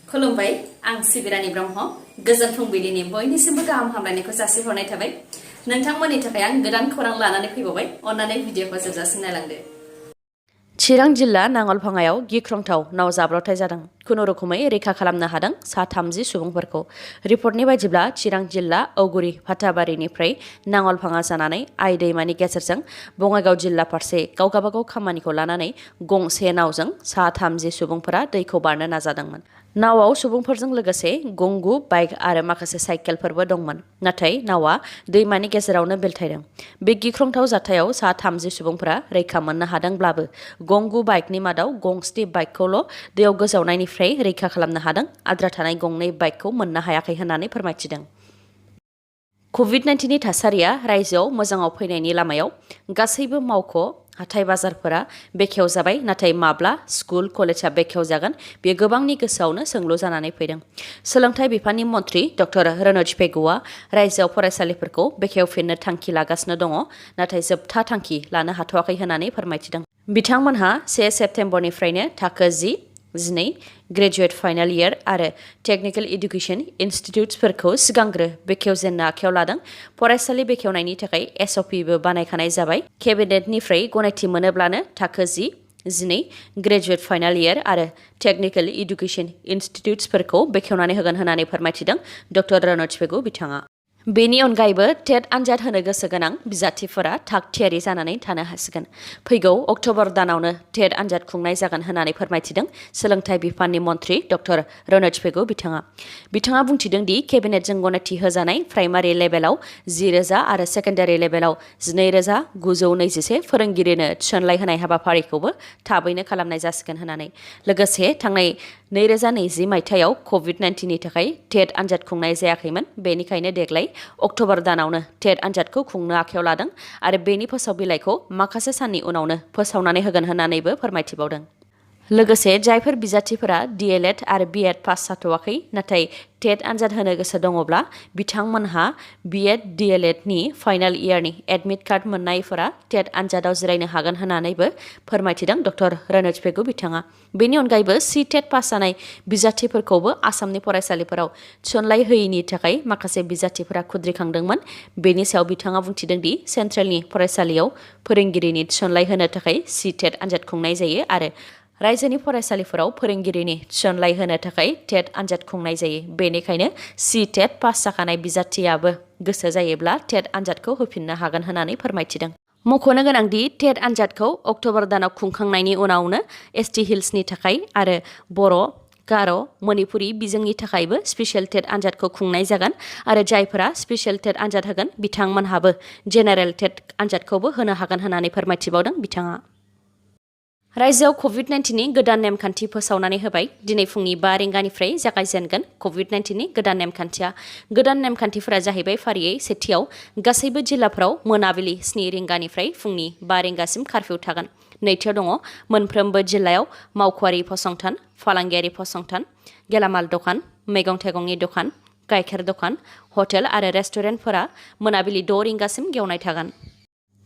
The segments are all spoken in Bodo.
खुलुमबाय आं सिबिरानि ब्रह्म गोजोन फुंबिलिनि बयनिसिमबो गाहाम हामलायनायखौ जासिहरनाय थाबाय नोंथांमोननि थाखाय आं गोदान खौरां लानानै फैबावबाय अन्नानै भिडिअखौ जोबजासिम नायलांदो। चिरां जिल्ला नांगलफाङायाव गिख्रंथाव नाव जाब्रबथाय जादों। खुनुरुखुमै रैखा खालामनो हादों सा 30 सुबुंफोरखौ। रिपर्टनि बायदिब्ला चिरां जिल्ला औगुरि फाथाबारिनिफ्राय नांगलफाङा जानानै आइ दैमानि गेजेरजों बङाइगाव जिल्ला फारसे गावगाबागाव खामानिखौ लानानै गंसे नावजों सा 30 सुबुंफोरा दैखौ बारनो नाजादोंमोन। नावआव सुबुंफोरजों लोगोसे गंगु बाइक आरो माखासे साइकेलफोरबो दंमोन। नाथाय नावआ दैमानि गेजेरावनो बेलथायदों। बे गिख्रंथाव जाथायाव सा 30 सुबुंफोरा रैखा मोननो हादोंब्लाबो गंगु बाइकनि मादाव गंसे बाइकखौल' दैयाव गोजावनायनिफ्राय रैखा खालामनो हादों। आद्रा थानाय गंनै बाइकखौ मोननो हायाखै होननानै फोरमायथिदों। कभिड-19 नि थासारिया रायजोआव मोजाङाव फैनायनि लामायाव। गासैबो मावख' हाथाइ बाजारफोरा बेखेवजाबाय, नाथाय माब्ला स्कुल कलेजआ बेखेवजागोन बेयो गोबांनि गोसोआवनो सोंलु जानानै फैदों। सोलोंथाइ बिफाननि मन्थ्रि डक्टर रनज पेगुआ रायजोआव फरायसालिफोरखौ बेखेवफिननो थांखि लागासिनो दङ, नाथाय जोबथा थांखि लानो हाथ'वाखै होननानै फोरमायथिदों। बिथांमोनहा 1 सेप्तेम्बरनिफ्रायनो थाखो 10-12 ग्रेजुवेट फाइनाल इयार आरो टेक्निकेल इडुकेसन इनस्टिट्युटसफोरखौ सिगांग्रो बेखेवजेननो आखायाव लादों। फरायसालि बेखेवनायनि थाखाय SOP बो बानायखानाय जाबाय। केबिनेटनिफ्राय गनायथि मोनोब्लानो थाखो 10-12 ग्रेजुवेट फाइनाल इयार आरो टेक्निकेल इडुकेसन इनस्टिट्युटसफोरखौ बेखेवनानै होगोन होननानै फोरमायथिदों डक्टर रनज पेगु बिथाङा। बेनि अनगायैबो TET आनजाद होनो गोसो गोनां बिजाथिफोरा थाग थियारि जानानै थानो हासिगोन। फैगौ अक्ट'बर दानावनो TET आनजाद खुंनाय जागोन होननानै फोरमायथिदों सोलोंथाइ बिफाननि मन्थ्रि डक्टर रनज पेगु बिथाङा बुंथिदों दि केबिनेटजों गनायथि होजानाय प्राइमारि लेभेलाव 10,000 आरो सेकेन्डारि लेभेलाव 12,921 फोरोंगिरिनो थिसनलाइ होनाय हाबाफारिखौबो थाबैनो खालामनाय जासिगोन होननानै। लोगोसे थांनाय 2020 मायथाइयाव कभिड-19 नि थाखाय TET आनजाद खुंनाय जायाखैमोन। बेनिखायनो देग्लाय अक्ट'बर दानावनो TET आनजादखौ खुंनो आखायाव लादों आरो बेनि फोसाव बिलाइखौ माखासे साननि उनावनो फोसावनानै होगोन होननानैबो फोरमायथिबावदों। लोगोसे जायफोर बिजाथिफोरा DLED आरो BEd पास जाथ'वाखै नाथाय TET आनजाद होनो गोसो दङब्ला बिथांमोनहा BEd DLED नि फाइनाल इयारनि एडमिट कार्ड मोननायफोरा TET आनजादाव जिरायनो हागोन होननानैबो फोरमायथिदों डक्टर रनज पेगु बिथाङा। बेनि अनगायैबो CTET पास जानाय बिजाथिफोरखौबो आसामनि फरायसालिफोराव थिसनलाइ होयैनि थाखाय माखासे बिजाथिफोरा खुद्रिखांदोंमोन। बेनि सायाव बिथाङा बुंथिदों दि सेन्ट्रेलनि फरायसालियाव फोरोंगिरिनि थिसनलाइ होनो थाखाय CTET आनजाद खुंनाय जायो आरो रायजोनि फरायसालिफोराव फोरोंगिरिनि थिसनलाइ होनो थाखाय TET आनजाद खुंनाय जायो। बेनिखायनो CTET पास जाखानाय बिजाथियाबो गोसो जायोब्ला TET आनजादखौ होफिननो हागोन होननानै फोरमायथिदों। मख'नो गोनांदि TET आनजादखौ अक्ट'बर दानाव खुंखांनायनि उनावनो ST हिल्सनि थाखाय आरो बर', गार', मणिपुरि बिजोंनि थाखायबो स्पेसियेल TET आनजादखौ खुंनाय जागोन आरो जायफोरा स्पेसियेल TET आनजाद होगोन बिथांमोनहाबो जेनेरेल TET आनजादखौबो होनो हागोन होननानै फोरमायथिबावदों बिथाङा। रायजोआव कभिड-19 नि गोदान नेमखान्थि फोसावनानै होबाय। दिनै फुंनि 5 रिंगानिफ्राय जागायजेनगोन कभिड-19 नि गोदान नेमखान्थिया। गोदान नेमखान्थिफोरा जाहैबाय फारियै सेथियाव गासैबो जिल्लाफोराव मोनाबिलि 7 रिंगानिफ्राय फुंनि 5 रिंगासिम कारफिउ थागोन। नैथियाव दङ मोनफ्रोमबो जिल्लायाव मावख'आरि फसंथान, फालांगियारि फसंथान, गेलामाल दखान, मैगं-थाइगंनि दखान, गाइखेर दखान, हटेल आरो रेस्टुरेन्टफोरा मोनाबिलि 6 रिंगासिम गेवनाय थागोन।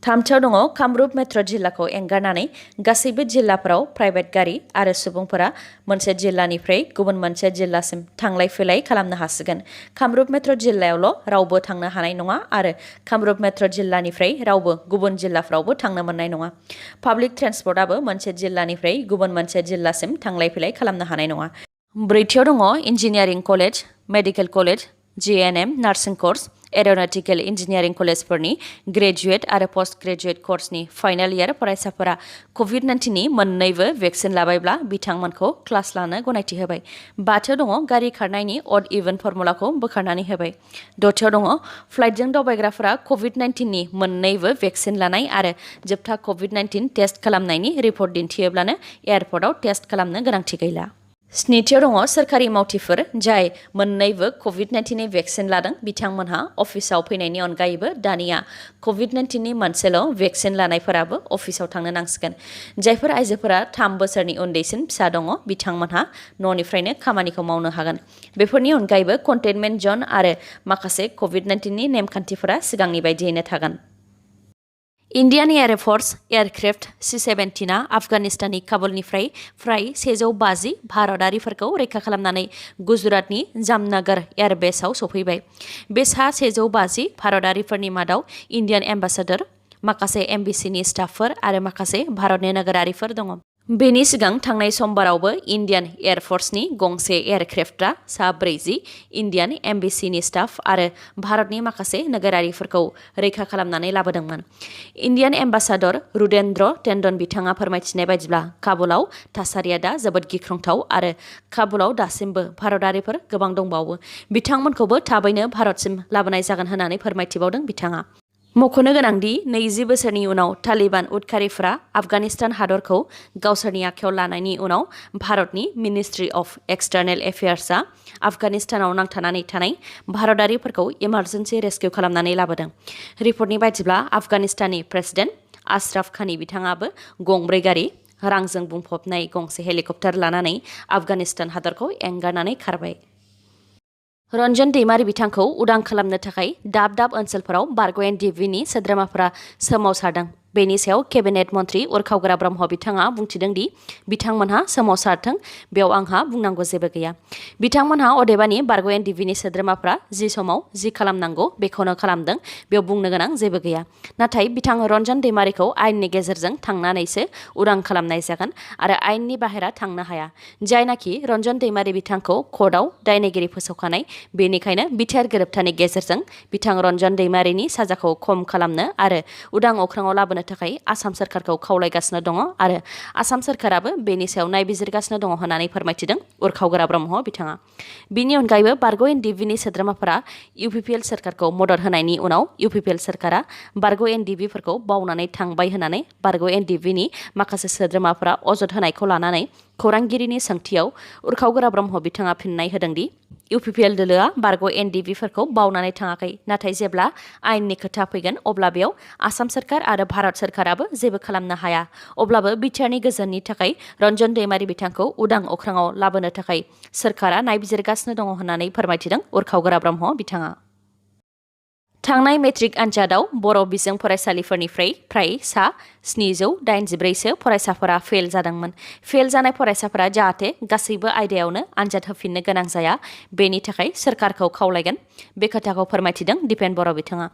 थामथियाव दङ कामरुप मेट्र' जिल्लाखौ एंगारनानै गासैबो जिल्लाफोराव प्राइभेट गारि आरो सुबुंफोरा मोनसे जिल्लानिफ्राय गुबुन मोनसे जिल्लासिम थांलाय फैलाय खालामनो हासिगोन। कामरुप मेट्र' जिल्लायावल' रावबो थांनो हानाय नङा आरो कामरुप मेट्र' जिल्लानिफ्राय रावबो गुबुन जिल्लाफ्रावबो थांनो मोननाय नङा। पाब्लिक ट्रेन्सपर्टआबो मोनसे जिल्लानिफ्राय गुबुन मोनसे जिल्लासिम थांलाय फैलाय खालामनो हानाय नङा। ब्रैथियाव दङ engineering college, medical college, JNM nursing course, aeronautical engineering कलेजफोरनि ग्रेजुवेट आरो पोस्ट ग्रेजुवेट कर्सनि फाइनाल इयार फरायसाफोरा कभिड-19 नि मोन्नैबो भेक्सिन लाबायब्ला बिथांमोनखौ क्लास लानो गनायथि होबाय। बाथियाव दङ गारि खारनायनि अड इभेन फर्मुलाखौ बोखारनानै होबाय। दथियाव दङ फ्लाइटजों दावबायग्राफोरा कभिड-19 नि मोन्नैबो भेक्सिन लानाय आरो जोबथा कभिड-19 टेस्ट खालामनायनि रिपर्ट दिन्थियोब्लानो एयारपर्टआव टेस्ट खालामनो गोनांथि गैला। स्निथियाव दङ सोरखारि मावथिफोर जाय मोन्नैबो कभिड-19 नि भेक्सिन लादों बिथांमोनहा अफिसाव फैनायनि अनगायैबो दानिया कभिड-19 नि मोनसेल' भेक्सिन लानायफोराबो अफिसाव थांनो नांसिगोन। जायफोर आइजोफोरा 3 बोसोरनि उन्दैसिन फिसा दङ बिथांमोनहा न'निफ्रायनो खामानिखौ मावनो हागोन। बेफोरनि अनगायैबो कन्टेनमेन्ट जन आरो माखासे कभिड-19 नि नेमखान्थिफोरा सिगांनि बायदियैनो थागोन। इन्डियान एयार फर्स एयारक्राफ्ट C-17 आफगानिस्ताननि काबुलनिफ्राय फ्राय 150 भारतारिफोरखौ रैखा खालामनानै गुजरातनि जामनगर एयारबेसआव सफैबाय। बे सा 150 भारतारिफोरनि मादाव इन्डियान एम्बासाडर, माखासे एम्बेसिनि स्टाफफोर आरो माखासे भारतनि नोगोरारिफोर दङ। बेनि सिगां थांनाय समबारावबो इन्डियान एयार फर्सनि गंसे एयारक्राफ्टआ सा 40 इन्डियान एम्बेसिनि स्टाफ आरो भारतनि माखासे नोगोरारिफोरखौ रैखा खालामनानै लाबोदोंमोन। इन्डियान एम्बासाडर रुदेन्द्र टेन्डन बिथाङा फोरमायथिनाय बायदिब्ला काबुलाव थासारिया दा जोबोद गिख्रंथाव आरो काबुलाव दासिमबो भारतारिफोर गोबां दंबावो। बिथांमोनखौबो थाबैनो भारतसिम लाबोनाय जागोन होननानै फोरमायथिबावदों बिथाङा। मख'नो गोनांदि 20 बोसोरनि उनाव तालिबान उदखारिफोरा आफगानिस्तान हादरखौ गावसोरनि आखायाव लानायनि उनाव भारतनि मिनिस्ट्रि अफ एक्सटार्नेल एफेयार्सआ आफगानिस्तानाव नांथानानै थानाय भारतारिफोरखौ इमारजेन्सि रेस्किउ खालामनानै लाबोदों। रिपर्टनि बायदिब्ला आफगानिस्ताननि प्रेसिडेन्ट आशराफ घानी बिथाङाबो गंब्रै गारि रांजों बुंफबनाय गंसे हेलिकप्टार लानानै आफगानिस्तान हादरखौ एंगारनानै खारबाय। रन्जन दैमारि बिथांखौ उदां खालामनो थाखाय दाब दाब ओनसोलफोराव बारग' एनडिएफबिनि सोद्रोमाफोरा सोमावसारदों। बेनि सायाव केबिनेट मन्त्रि उरखावग्रा ब्रह्म बिथाङा बुंथिदों दि बिथांमोनहा सोमावसारथों, बेयाव आंहा बुंनांगौ जेबो गैया। बिथांमोनहा अदेबानि बारग' एनडिएफबिनि सोद्रोमाफ्रा जि समाव जि खालामनांगौ बेखौनो खालामदों, बेयाव बुंनो गोनां जेबो गैया। नाथाय बिथां रन्जन दैमारिखौ आयेननि गेजेरजों थांनानैसो उदां खालामनाय जागोन आरो आयेननि बाहेरा थांनो हाया। जायनाखि रन्जन दैमारि बिथांखौ कर्टआव दायनिगिरि फोसावखानाय, बेनिखायनो बिथायारि गोरोबथानि गेजेरजों बिथां रन्जन दैमारिनि साजाखौ खम खालामनो आरो उदां अख्राङाव लाबोनो थाखाय आसाम सोरखारखौ खावलायगासिनो दङ आरो आसाम सोरखाराबो बेनि सायाव नायबिजिरगासिनो दङ होननानै फोरमायथिदों उरखावग्रा ब्रह्म बिथाङा। बिनि अनगायैबो बारग' एनडिएफबिनि सोद्रोमाफोरा इउपिपिएल सोरखारखौ मदद होनायनि उनाव इउपिपिएल सोरखारा बारग' एनडिएफबिफोरखौ बावनानै थांबाय होननानै बारग' एनडिएफबिनि माखासे सोद्रोमाफोरा अजद होनायखौ लानानै खौरांगिरिनि सोंथियाव उरखावग्रा ब्रह्म बिथाङा फिननाय होदों दि इउपिपिएल दोलोआ बारग' एनडिएफबिफोरखौ बावनानै थाङाखै, नाथाय जेब्ला आयेननि खोथा फैगोन अब्ला बेयाव आसाम सोरखार आरो भारत सोरखाराबो जेबो खालामनो हाया। अब्लाबो बिटिआरनि गोजोननि थाखाय रन्जन दैमारि बिथांखौ उदां अख्राङाव लाबोनो थाखाय सोरखारा नायबिजिरगासिनो दङ होननानै फोरमायथिदों उरखावग्रा ब्रह्म बिथाङा। थांनाय मेट्रिक आनजादाव बर' बिजों फरायसालिफोरनिफ्राय फ्राय सा 783सो फरायसाफोरा फेल जादोंमोन। फेल जानाय फरायसाफोरा जाहाथे गासैबो आयदायावनो आनजाद होफिननो गोनां जाया, बेनि थाखाय सोरखारखौ खावलायगोन। बे खोथाखौ फोरमायथिदों दिपेन बर' बिथाङा।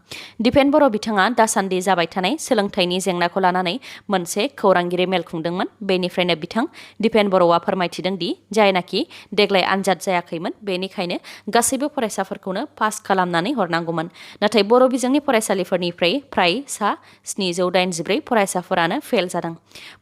दिपेन बर' बिथाङा दासान्दि जाबाय थानाय सोलोंथाइनि जेंनाखौ लानानै मोनसे खौरांगिरि मेल खुंदोंमोन। बेनिफ्रायनो बिथां दिपेन बर'आ फोरमायथिदों दि जायनाखि देग्लाय आनजाद जायाखैमोन, बेनिखायनो गासैबो फरायसाफोरखौनो पास खालामनानै हरनांगौमोन। नाथाय बर' बिजोंनि फरायसालिफोरनिफ्राय फ्राय सा 784 फरायसाफोरानो फेल जादों।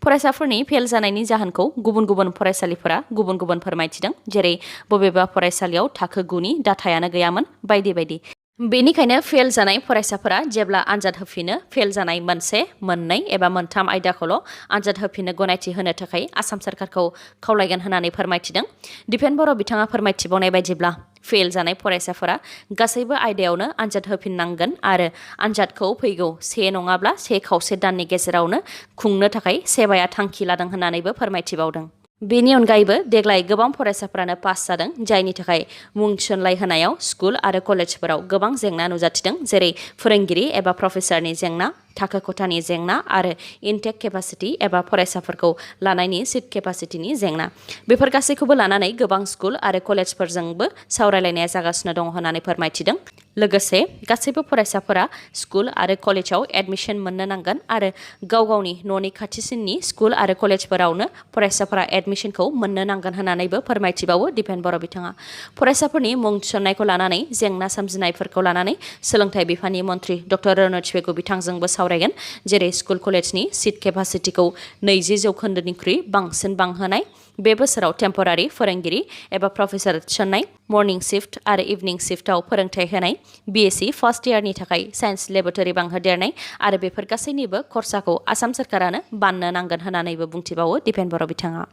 फरायसाफोरनि फेल जानायनि जाहोनखौ गुबुन गुबुन फरायसालिफोरा गुबुन गुबुन फोरमायथिदों, जेरै बबेबा फरायसालियाव थाखो 9नि डाटायानो गैयामोन बायदि बायदि। बेनिखायनो फेल जानाय फरायसाफोरा जेब्ला आनजाद होफिनो, फेल जानाय मोनसे, मोननै एबा मोनथाम आयदाखौल' आनजाद होफिननो गनायथि होनो थाखाय आसाम सोरखारखौ खावलायगोन होननानै फोरमायथिदों। दिपेन बर' बिथाङा फोरमायथिबावनाय बायदिब्ला फेल जानाय फरायसाफोरा गासैबो आयदायावनो आनजाद होफिननांगोन आरो आनजादखौ फैगौ 1 नङाब्ला 1.25 दाननि गेजेरावनो खुंनो थाखाय सेबाया थांखि लादों होननानैबो फोरमायथिबावदों। बेनि अनगायैबो देग्लाय गोबां फरायसाफोरानो पास जादों, जायनि थाखाय मुं थिसनलाइ होनायाव स्कुल आरो कलेजफोराव गोबां जेंना नुजाथिदों, जेरै फोरोंगिरि एबा प्रफेसारनि जेंना, थाखो खथानि जेंना आरो इनटेक केपासिटि एबा फरायसाफोरखौ लानायनि सिट केपासिटिनि जेंना। बेफोर गासैखौबो लानानै गोबां स्कुल आरो कलेजफोरजोंबो सावरायलायनाया जागासिनो दङ होननानै फोरमायथिदों। लोगोसे गासैबो फरायसाफोरा स्कुल आरो कलेजाव एडमिसन मोननो नांगोन आरो गाव गावनि न'नि खाथिसिननि स्कुल आरो कलेजफोरावनो फरायसाफोरा एडमिसनखौ मोननो नांगोन होननानैबो फोरमायथिबावो दिपेन बर' बिथाङा। फरायसाफोरनि मुं थिसननायखौ लानानै जेंना सोमजिनायफोरखौ लानानै सोलोंथाइ बिफाननि मन्त्रि डक्टर रनज पेगु बिथांजोंबो सावरायगोन, जेरै स्कुल कलेजनि सिट केपासिटिखौ 20 जौखोन्दोनिख्रुइ बांसिन बांहोनाय, बे बोसोराव टेम्परारि फोरोंगिरि एबा प्रफेसार थिसननाय, मर्निं शिफ्ट आरो इभिनिं शिफ्टआव फोरोंथाय होनाय, बिएससि फार्स्ट इयारनि थाखाय साइन्स लेबरेटरि बांहोदेरनाय आरो बेफोर गासैनिबो खरसाखौ आसाम सोरखारानो बाननो नांगोन होननानैबो बुंथिबावो दिपेन बर' बिथाङा।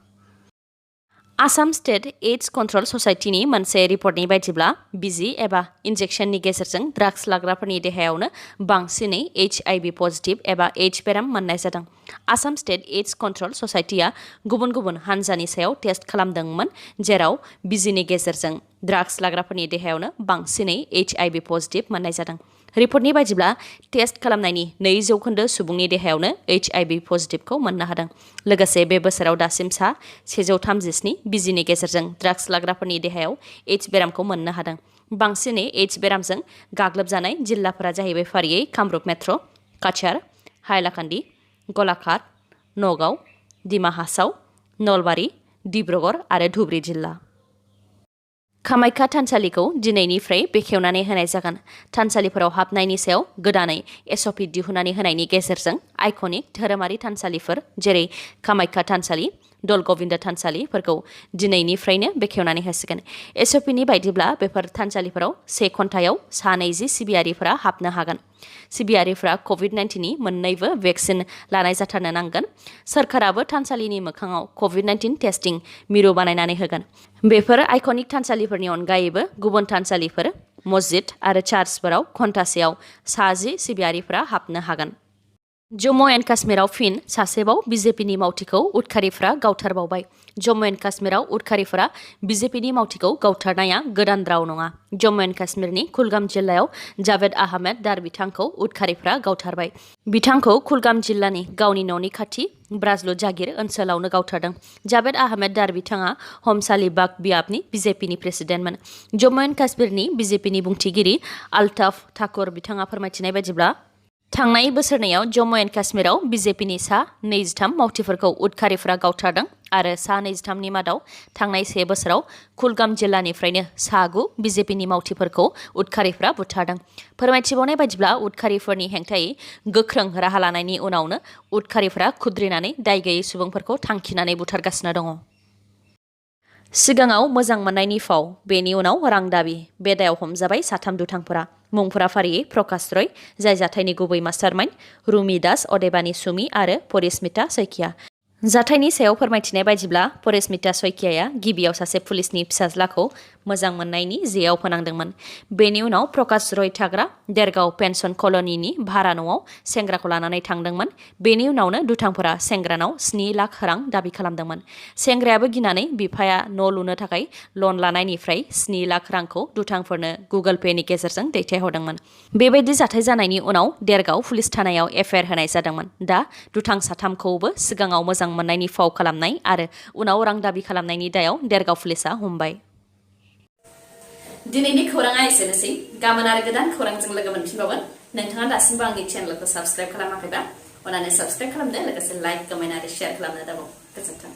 आसाम स्टेट एड्स कन्ट्रल ससाइटिनि मोनसे रिपर्टनि बायदिब्ला बिजि एबा इन्जेक्सननि गेजेरजों ड्राग्स लाग्राफोरनि देहायावनो बांसिनै HIV पजिटिभ एबा एड्स बेराम मोननाय जादों। आसाम स्टेट एड्स कन्ट्रल ससाइटिया गुबुन गुबुन हान्जानि सायाव टेस्ट खालामदोंमोन, जेराव बिजिनि गेजेरजों ड्राग्स लाग्राफोरनि देहायावनो बांसिनै HIV पजिटिभ मोननाय जादों। रिपर्टनि बायदिब्ला टेस्ट खालामनायनि 2% सुबुंनि देहायावनो HIV पजिटिभखौ मोननो हादों। लोगोसे बे बोसोराव दासिम सा 137 बिजिनि गेजेरजों ड्राग्स लाग्राफोरनि देहायाव एड्स बेरामखौ मोननो हादों। बांसिनै एड्स बेरामजों गाग्लोबजानाय जिल्लाफोरा जाहैबाय फारियै कामरुप मेट्र, काछार, हाइलाकान्दि, गलाघाट, नगाव, डिमा हासाव, नलबारि, डिब्रुगड़ आरो धुबरी जिल्ला। कामाख्या थानसालिखौ दिनैनिफ्राय बेखेवनानै होनाय जागोन। थानसालिफोराव हाबनायनि सायाव गोदानै SOP दिहुननानै होनायनि गेजेरजों आइकनिक धोरोमारि थानसालिफोर जेरै कामाख्या थानसालि, दल गोविन्द थानसालिफोरखौ दिनैनिफ्रायनो बेखेवनानै होसिगोन। SOPनि बायदिब्ला बेफोर थानसालिफोराव 1 घन्टायाव 20 सिबियारिफोरा हाबनो हागोन। सिबियारिफोरा COVID-19नि मोन्नैबो भेक्सिन लानाय जाथारनो नांगोन। सोरखाराबो थानसालिनि मोखाङाव COVID-19 टेस्टिं मिरु बानायनानै होगोन। बेफोर आइकनिक थानसालिफोरनि अनगायैबो गुबुन थानसालिफोर, मस्जिद आरो चार्चफोराव घन्टासेयाव 10 सिबियारिफोरा हाबनो हागोन। जम्मु एन्ड काश्मीराव फिन सासेबाव BJPनि मावथिखौ उदखारिफ्रा गावथारबावबाय। जम्मु एन्ड काश्मीराव उदखारिफोरा BJPनि मावथिखौ गावथारनाया गोदान राव नङा। जम्मु एन्ड काश्मीरनि कुलगाम जिल्लायाव जावेद आहमेद दार बिथांखौ उदखारिफ्रा गावथारबाय। बिथांखौ कुलगाम जिल्लानि गावनि न'नि खाथि ब्राजलु जागिर ओनसोलावनो गावथारदों। जावेद आहमेद दार बिथाङा हमसाली बाग बियाबनि BJPनि प्रेसिडेन्टमोन। जम्मु एन्ड काश्मीरनि BJPनि बुंथिगिरि अल्ताफ ठाकुर बिथाङा फोरमायथिनाय बायदिब्ला थांनाय बोसोरनैयाव जम्मु एन्ड काश्मीराव BJPनि सा 23 मावथिफोरखौ उदखारिफ्रा गावथारदों आरो सा 23नि मादाव थांनाय 1 बोसोराव कुलगाम जिल्लानिफ्रायनो सा 9 BJPनि मावथिफोरखौ उदखारिफ्रा बुथारदों। फोरमायथिबावनाय बायदिब्ला उदखारिफोरनि हेंथायै गोख्रों राहा लानायनि उनावनो उदखारिफ्रा खुद्रिनानै दाय गैयै सुबुंफोरखौ थांखिनानै बुथारगासिनो दङ। सिगाङाव मोजां मोननायनि फाव, बेनि उनाव रां दाबि। बे दायाव हमजाबाय 3 दुथांफोरा। मुंफोरा फारियै प्रकाश रय, जाय जाथायनि गुबै मास्टारमाइन्ड, रुमि दास, अदेबानि सुमि आरो परिस्मिता सैकिया। जाथायनि सायाव फोरमायथिनाय बायदिब्ला परिस्मिता सैकियाया गिबियाव सासे पुलिसनि फिसाज्लाखौ मोजां मोननायनि जेयाव फोनांदोंमोन। बेनि उनाव प्रकाश रय थाग्रा देरगाव पेन्सन कलनीनि भारा न'आव सेंग्राखौ लानानै थांदोंमोन। बेनि उनावनो दुथांफोरा सेंग्रानाव 7 लाख रां दाबि खालामदोंमोन। सेंग्रायाबो गिनानै बिफाया न' लुनो थाखाय लन लानायनिफ्राय 7 लाख रांखौ दुथांफोरनो गुगल पेनि गेजेरजों दैथायहरदोंमोन। बेबायदि जाथाय जानायनि उनाव देरगाव पुलिस थानायाव FIR होनाय जादोंमोन। दा दुथां 3खौबो सिगाङाव मोजां मोननायनि फाव खालामनाय आरो उनाव रां दाबि खालामनायनि दायाव देरगाव पुलिसा हमबाय। दिनैनि खौराङा एसेनोसै। गाबोन आरो गोदान खौरांजों लोगो मोनफिनबावगोन। नोंथाङा दासिमबो आंनि चेनेलखौ साबस्क्राइब खालामाखैबा अन्नानै साबस्क्राइब खालामदो, लोगोसे लाइक, कमेन्ट आरो शेयार खालामनो दाबाव। गोजोन्थों।